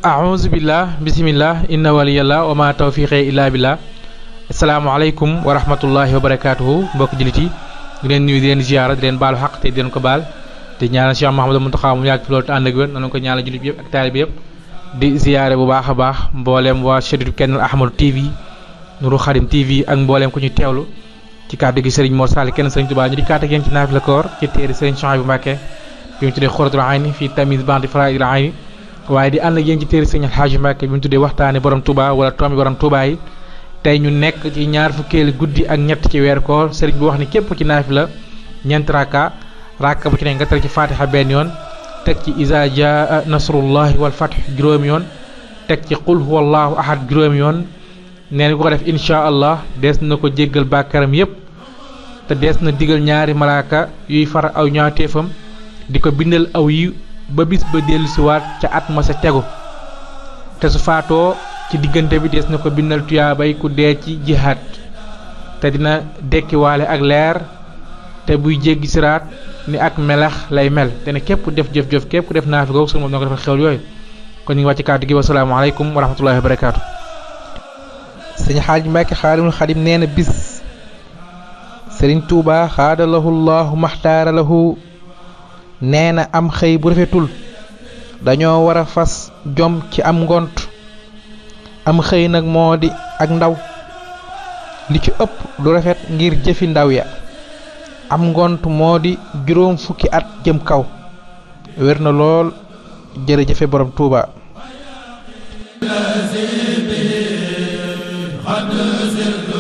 a'uuzu billah bismillah inna waliyallah wa ma tawfiqi illa billah. asalaamaaleykum wa rahmatullahi wa barakaatuhu mbokk jullit yi di leen nuyu di leen ziyaara di leen baalu xaq te di leen ko baal di ñaanal Cheikh Mouhamadou Mountakha mu yàgg fi loolu te ànd ak wér nañu ko ñaanal jullit bi yëpp ak taalibe bi yëpp di ziyaare bu baax a baax mbooleem waa chaîne Kennel Ahmadou TV Nuru Khadim TV ak mbooleem ku ñu teewlu ci kàddu gi Serigne Mor Sall kenn Serigne Touba ñu di kàddu gi ci naafila koor ci téere Serigne Souhaïbou Mbacké bi mu tuddee Xuratul Ayni fii tamyiz ba'di faraa'idil ayni waaye di ànd ak yéen ci téere Serigne Alhaji Mbacké bi mu tuddee waxtaane borom Touba wala toomi borom Touba yi tey ñu nekk ci ñaar fukkeeli guddi ak ñett ci weer koor Serigne bi wax ni képp ci naafila ñeent rakka bu ci ne nga teg ci Fatiha benn yoon teg ci iza jaa nasrullahi wal fath juróomi yoon teg ci qul huwallahu ahad juróomi yoon nee na ku ko def insha allah dees na ko jéggal bàkkaram yépp te dees na digal ñaari malaaka yuy far aw ñaawteefam di ko bindal aw yi ba bis ba dellusiwaat ca at ma sa tegu te su faatoo ci diggante bi dees na ko bindal tuyaabay ku dee ci jihaad te dina dekkiwaale ak leer te buy jéggi siraat ni ak melax lay mel te ne képp def jëf-jëf képp ku def naafi googu sunu moom dina ko defal xew yooyu kon ñu ngi wàcc kàddu gi wa salaamu aleykum wa rahmatullahi wa barakaatu. sëñ Xaaj Mbàkke Xaadimul Xadim nee na bis Sëriñ Tuuba xaadalahu llahu maxtaara lahu nee na am xëy bu rafetul dañoo war a fas jom ci am ngont am xëy nag moo di ak ndaw li ci ëpp du rafet ngir jëfi ndaw ya am ngont moo di juróom fukki at jëm kaw wér na lool jërëjëfe borom Tuuba قد سرت